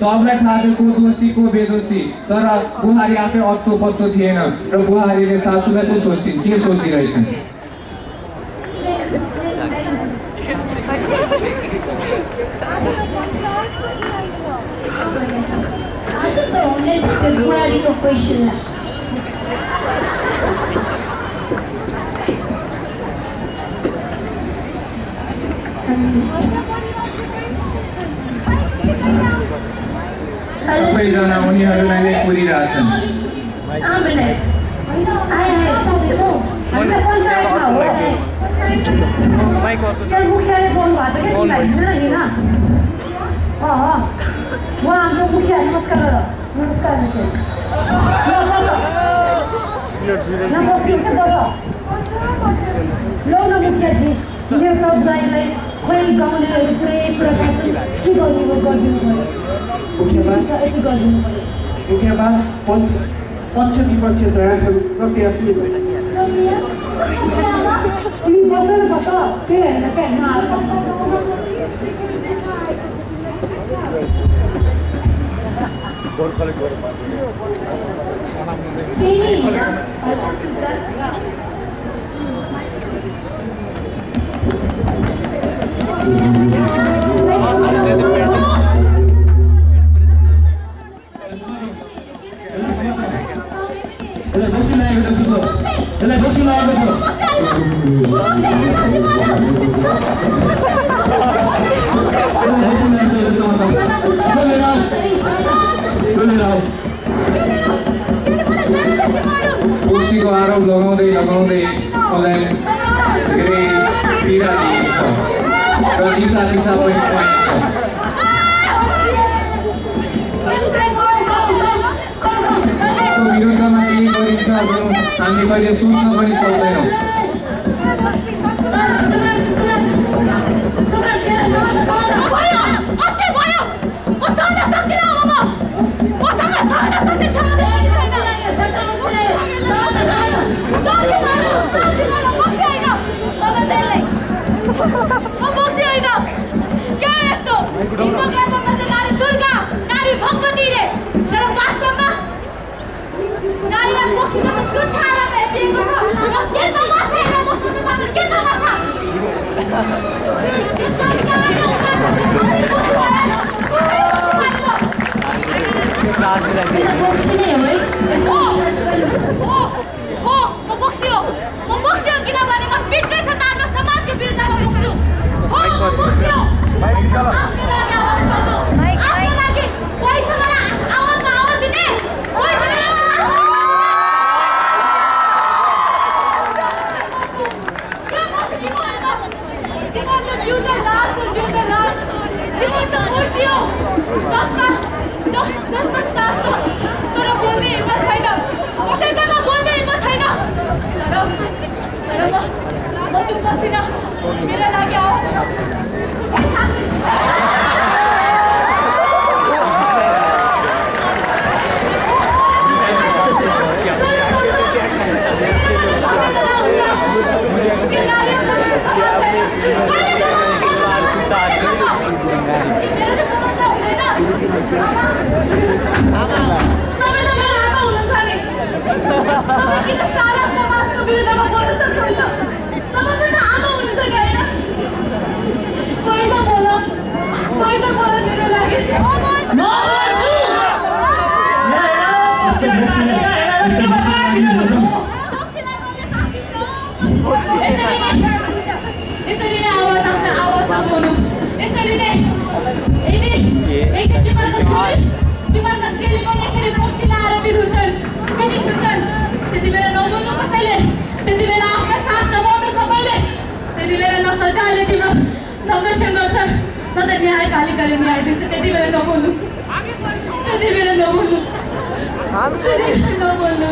सबलाई थाहा थियो को दोषी को बेदोषी, तर बुहारी आफै अत्तो पत्तो थिएन र बुहारीले सासूलाई पो सोचिन् के सोचिरहेछन्। सबैजना उनीहरूलाई नै कुरिरहेछन्। मुख्यबाज पक्ष विपक्ष तयार छन् प्रक्रिया सुरु भयो। दोषीको आरोप लगाउँदै लगाउँदै उसलाई धेरै पीडा दिएको छ र दिशा दिशा पनि विरुद्धमा के गरिन्छ हामी कहिले सोच्न पनि सक्दैनौँ। न्यायपालिकाले न्याय दिन्छ त्यति बेला नबोल्नु, त्यति बेला नबोल्नु, नबोल्नु।